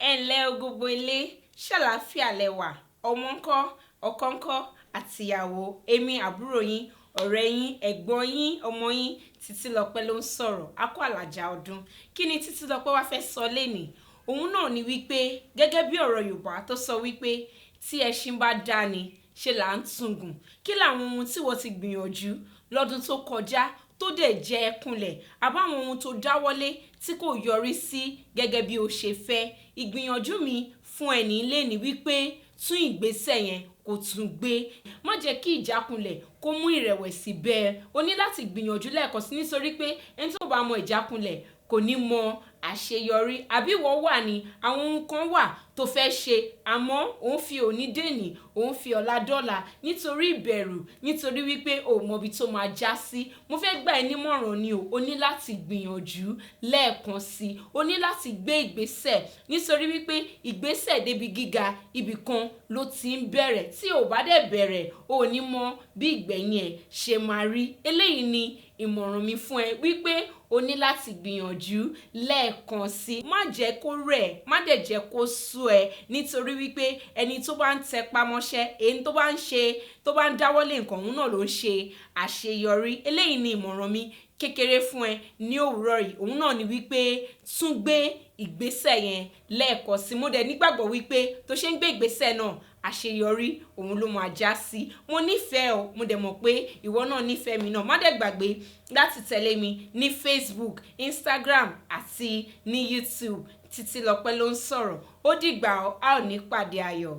Ẹ ǹlẹ́ o gbogbo ilé, ṣàlàáfíà lẹ wà, ọmọ ńkọ́, ọkọ ńkọ́, àtìyàwó, èmi àbúrò yín, ọ̀rẹ́ yín, ẹ̀gbọ́n yín, ọmọ yín, Títílọpẹ́ ló ń sọ̀rọ̀. A kú àlàjá ọdún. Kí ni Títílọpẹ́ wá fẹ́ sọ lénìí? Òun náà ni wípé gẹ́gẹ́ bí ọ̀rọ̀ Yorùbá tó sọ wípé tí ẹṣin bá dáni, ṣe là ń tún gùn. Kí làwọn ohun tí wọ́n ti gbìyànjú lọ́dún tó kọjá tó dẹ̀ jẹ́ ẹ kúnlẹ̀, àbáwọn ohun tó dáwọ́lé tí kò yọrí sí gẹ́gẹ́ bí o ṣe fẹ́. Ìgbìyànjú mi fún ẹ ní lénìí wípé tún ìgbésẹ̀ yẹn kó tún gbé. Má jẹ́ kí ìjákulẹ̀ kó mú ìrẹ̀wẹ̀sì bẹ́ ẹ. O ní láti gbìyànjú lẹ́ẹ̀kan sí nítorí pé ẹni tó bá mọ ìjákulẹ̀ kò ní mọ àṣeyọrí. Àbí ìwọ wà ní àwọn ohun kan wà tó fẹ́ ṣe àmọ́ òun fi òní dèní, òun fi ọ̀la dọ́là nítorí ìbẹ̀rù, nítorí wípé o ò mọ ibi tó máa já sí. Mo fẹ́ gbà ẹ́ nímọ̀ràn ni o, o ní láti gbìyànjú lẹ́ẹ̀kan sí. O ní láti gbé ìgbésẹ̀ nítorí wípé ìgbésẹ̀ débi gíga ibì kan ló ti ń bẹ̀rẹ̀. Tí o ò bá dẹ̀ bẹ̀rẹ̀, o ò ní mọ bí ìgbẹ̀yìn ẹ̀ ṣe máa rí. Eléyìí ni ìmọ̀ràn mi fún ẹ wípé o ní láti gbìyànjú lẹ́ẹ̀kan sí. Má jẹ́ kó rẹ̀, má dẹ̀ jẹ́ kó sú ẹ nítorí wípé ẹni tó bá ń tẹpá mọ́ṣẹ́, èyí tó bá ń ṣe, tó bá ń dáwọ́lé nǹkan, òun náà ló ń ṣe àṣeyọrí. Eléyìí ni ìmọ̀ràn mi kékeré fún ẹ ní òwúrọ̀ yìí. Òun náà ni wípé tún gbé ìgbésẹ̀ yẹn lẹ́ẹ̀kan sí. Mo dẹ̀ nígbàgbọ́ wípé tó ṣe ń gbé ìgbésẹ̀ náà, àṣeyọrí òun ló máa já sí. Mo nífẹ̀ẹ́ o, mo dẹ̀ mọ̀ pé ìwọ náà nífẹ̀ẹ́ mi náà. Má dẹ̀ gbàgbé láti tẹ̀lé mi ní Facebook, Instagram àti ní YouTube. Títílọpẹ́ ló ń sọ̀rọ̀. Ó dìgbà o, a ò ní pàdé ayọ̀.